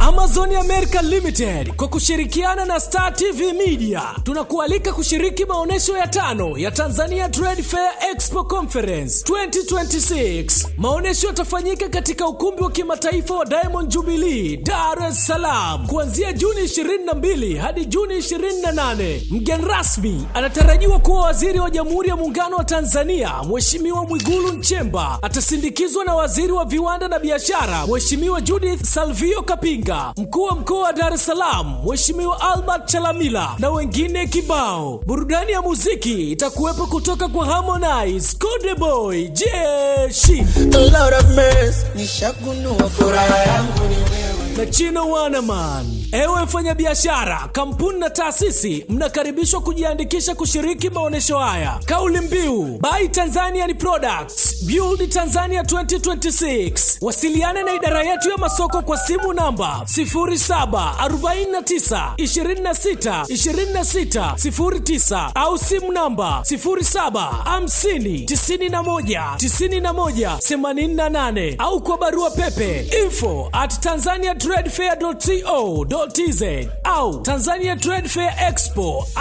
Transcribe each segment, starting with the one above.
Amazon America Limited kwa kushirikiana na Star TV Media tunakualika kushiriki maonyesho ya tano ya Tanzania Trade Fair Expo Conference 2026. Maonyesho yatafanyika katika ukumbi wa kimataifa wa Diamond Jubilee, Dar es Salaam, kuanzia Juni 22 hadi Juni 28. Mgeni rasmi anatarajiwa kuwa Waziri wa Jamhuri ya Muungano wa Tanzania, Mheshimiwa Mwigulu Nchemba. Atasindikizwa na Waziri wa Viwanda na Biashara, Mheshimiwa Judith Salvio Kapinga, Mkuu wa Mkoa wa Dar es Salaam, Mheshimiwa Albert Chalamila na wengine kibao. Burudani ya muziki itakuwepo kutoka kwa Harmonize, Konde Boy, Jeshi Lord of mercy, nishagundua furaha yangu ni wewe. Na Chino Wanaman. Ewe mfanyabiashara, kampuni na taasisi, mnakaribishwa kujiandikisha kushiriki maonyesho haya. Kauli mbiu: Buy Tanzanian Products, Build Tanzania 2026. Wasiliane na idara yetu ya masoko kwa simu namba 0749 26 26 09 au simu namba 0750 91 91 88 au kwa barua pepe info@tanzaniatradefair.co.tz au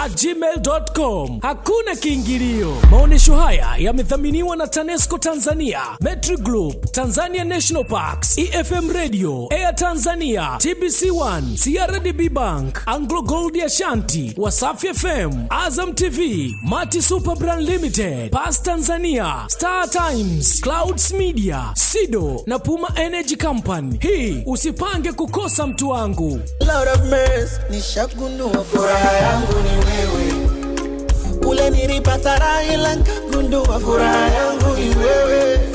tanzaniatradefairexpo@gmail.com. Hakuna kiingilio. Maonyesho haya yamedhaminiwa na TANESCO Tanzania, Metri Group, Tanzania National Parks, EFM Radio, Air Tanzania, TBC1, CRDB Bank, Anglo Gold Ashanti, Wasafi FM, Azam TV, Mati Super Brand Limited, Pass Tanzania, Star Times, Clouds Media, Sido na Puma Energy Company. Hii usipange kukosa, mtu wangu. Lord of mercy, nishagundua furaha yangu ni wewe. Ule nilipata raha ila nikagundua furaha yangu ni wewe.